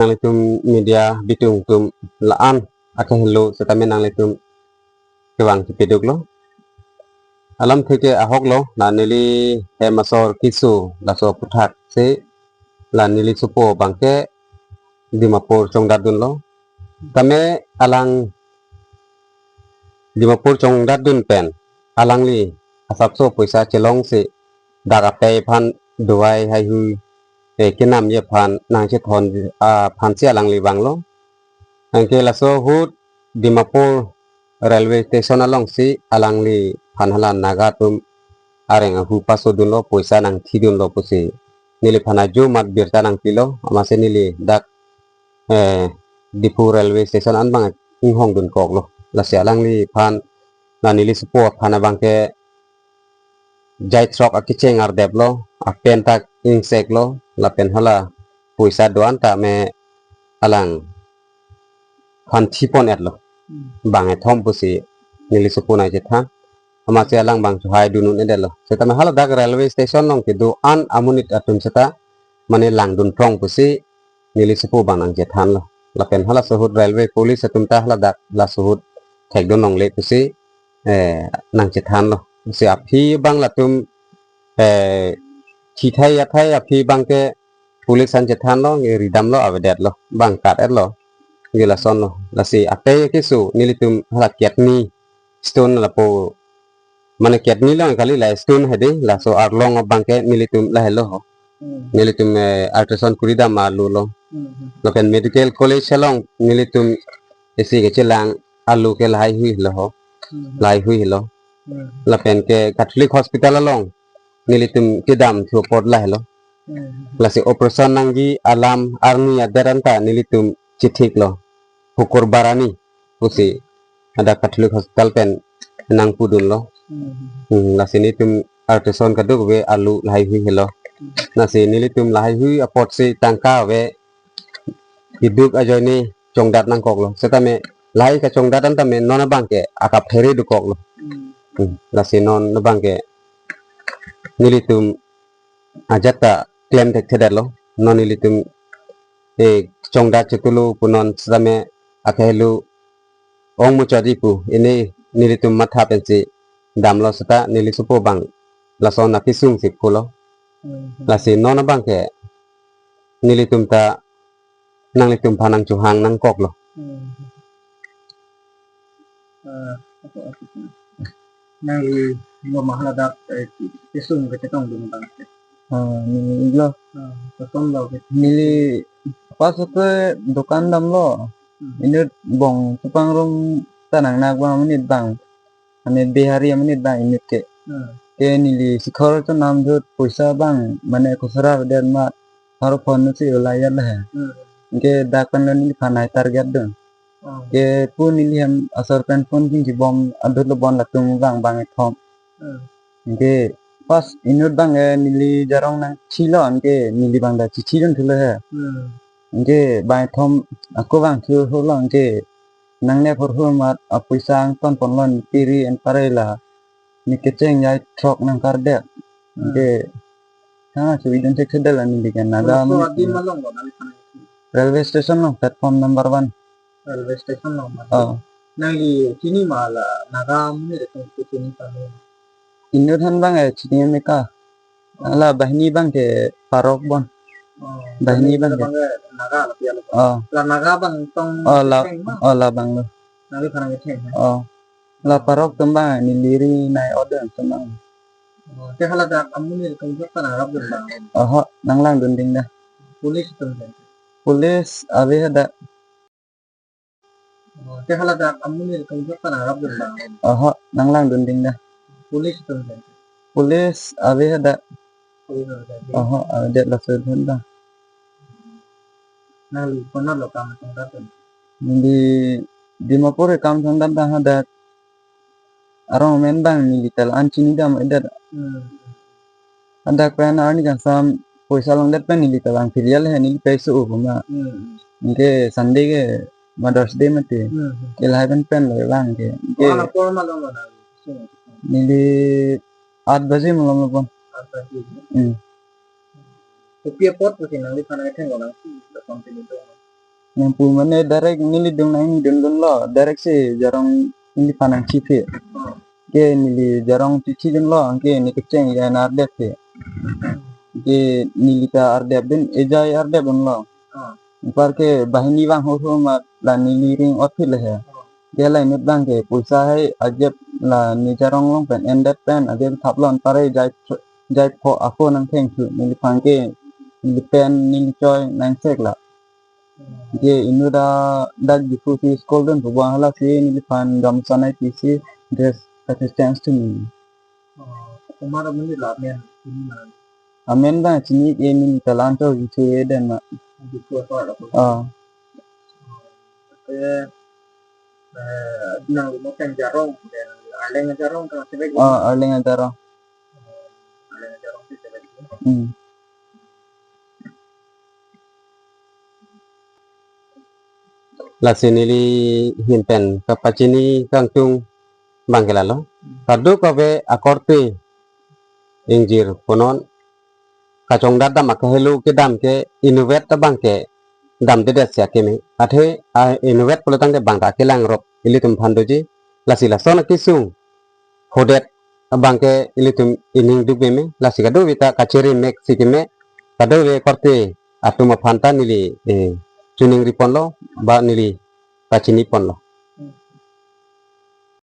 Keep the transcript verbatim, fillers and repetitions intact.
Nanglitum media bitung atum la-an akehelo setame nanglitum kevang chepeduklo. Alamthe ke ahoklo, la neli hem asor keso laso aputhaksi la neli sopo abangke Dimapur chongdatdunlo. Tame alang Dimapur chongdatdun pen alangli asapso poisa chelongsi dak apei aphan dawai haihui, eh, kenamji aphan nangchethon, ah, aphansi alangli vanglo. Anke laso ahut Dimapur railway station alongsi alangliphan hala Naga atum areng ahu pasodunlo, poisa nangthidunlo pusi neliphan ajo amat birta nangpilo, amatsi neli dak, eh, Diphu railway station an abang inghongdunkoklo. Lasi alangliphan, la neli sopo aphan abangke jaithrok akecheng ardeplo, apen ta ingseklo, lapen hala poisa do-an tame alangphan thipon-etlo. Hmm. Bang kethom pusi neli sopo nangchethan. Amatsi alang abang chohai dun un-edetlo. Setame hala dak railway station along kedo-an amonit atum seta mane langdun throng pusi neli sopo abang nangchethanlo. Lapen halaso ahut railway police atum ta hala dak laso ahut thekdun longle pusi, eh, nangchethanlo. Si aphi abang latum, eh, thithai athai aphi abangke police an chethanlo, eh, ridamlo, avedetlo, bang kat-etlo. Anke lasonlo. Lasi athe keso nelitum hala kidney stone lapu, mane kidney along kali, la stone hedi, laso arlong abangke nelitum lahelo ho. Hmm. Nelitum, eh, ultrasound kuridam alulo. Hmm. Lapen medical college along nelitum isi kechelang alu ke lahaihui lo ho. Hmm. Lahaihui lo. Hmm. Lapen ke Catholic Hospital along nelitum kedamthu apot lahelo. Hmm. Lasi operation nangji alam arni adet anta nelitum chethiklo. Hukur barani pusi ada Catholic Hospital pen nangpudunlo. Hmm. Hmm, lasi nelitum ultrasound kadokave alu lahaihui helo. Hmm. Lasi nelitum lahaihui apotsi tangka ave, keduk ajoine chongdat nangkoklo. Setame lahai kachongdat an tame non abangke akaphere dokoklo. Hmm. Hmm, lasi non abangke nelitum ajat ta klem thekthedetlo. Non nelitum, eh, chongdat chotulu punon setame akehelo ong muchot-i pu, ini nelitum matha pensi damlo seta neli sopo abang lason akesungsi pulo. Hmm. Lasi non abangke nelitum ta nanglitum aphan nangchohang nangkoklo. Hmm. Ah, apa, apa itu? Nangli lo ma hala dak, eh, kesung kachetongdun abang. Ah, neli lo. Ah, kosonlo ke. Neli pas ke dukan damlo. Hmm. Inut bong chepangrum ta nangnak abang amonit abang. Mane Bihari amonit abang inut ke. Hmm. Ke neli sikhor chonam ahut poisa abang mane khusra avedet amat haro phone si ulai-et lahe. Hmm. Ke dak pen lo neliphan nai target dun. Hmm. Ke pu neli hem asor pen phone chingki bom adut lo bon latum abang bang kethom. Hmm. Ke pas inut abang, eh, neli jarong nangchilo, anke neli abang ta chichidun thulo he. Hmm. Anke bang kethom ako vangthu thulo, anke nangne phurhu amat apoisa angton ponlon piri en parela. Ne kecheng jaithrok nangkardet. Hmm. Anke ha, chobidun thekthedetlo neli ke Naga. Laso adim along lo nangli phan? Railway station along, platform number one. Railway station along ma? Oh. Nangli chini ma la Naga amonit atum ke chini pame? Inut aphan abang, eh, chini meka. Oh. La banghini abangke Parok bon. Oh. Banghini abangke. Banghini abangke Naga lapu ya lo. Oh. La Naga abang tong. Oh, la, kecheng ma? Oh, labang lo. Nangli phan kecheng ma? Oh. La Parok atum abang neli ri nai order atum abang. Oh, te hala dak amonit atum jok ta nangrapdun abang? Oho, nanglangdunding da. Police atum ke? Police ave hadak. Oh, te hala dak amonit atum jok ta nangrapdun abang? Oho, nanglangdunding da. Police atum ke? Police ave hadak. Police ave hadak. Oho, avedet, laso ahut abang. Nangli konat lo kam chongdatdun? Di Dimapur kam chongdat abang hadak. Arong amen abang neli ta la-an chinidam-edet. Hmm. Hadak pen arni kangsam poisa longdet pen neli ta vang filial he, neli pei so-o pu ma. Hmm. Anke Sunday ke Mother's Day mati. Hmm. Ke lahai pen pen lo vang ke. Anke ko-an apor malom lo nang? Neli aat baje malom lo pon. Aat baje. Hmm. Kopi apot pusi nangliphan kethenglo nang si la continue do? Nangpu mane direct neli dung nangdundunlo, direct si Jarong neliphan nangchiphe. Ke neli Jarong chichidunlo, anke ne kecheng ejai ardep he. Ke neli ta ardep dun, ejai ardep dunlo. Anparke banghini vang hurhu ma la neli ring otphit le he. Ke la inut abangke poisa hai ajep la ne Jarong along pen endet pen ajep thaplo, anpar ejai, ejai pho ako nangthengthu, neliphan ke neli pen neli choi nangsek la. Ke inut ta dak Diphu si school dunpo, bang hala si neliphan gamsa nai pisi dress kachecheng thunang. Oh, kumar mani la men ini na. Amen abang chini ke, neli ta la-an chok juthu eden ma. Diphu apa la. Ah. Eh, eh, nang mo kan Jarong, dan Arleng Jarong kan sebek. Ah, Arleng Jarong. Arleng Jarong si sebek. Hmm. Lasi neli ahin pen kapachini kangtung abangke lalo. Kadokave akorte ingjir punon kachongdat dam akahelo kedam ke inutvet abangke damdedet si akeme. Athe a inutvet pulo tangte bang ta kelangrok ilitum aphan doji. Lasi lason akesung hodet abangke ilitum ining duk meme, lasi kadokave ta kachiri mek si keme, kadokave korte atum aphan ta neli, eh, choningri ponlo, ba neli kachini ponlo.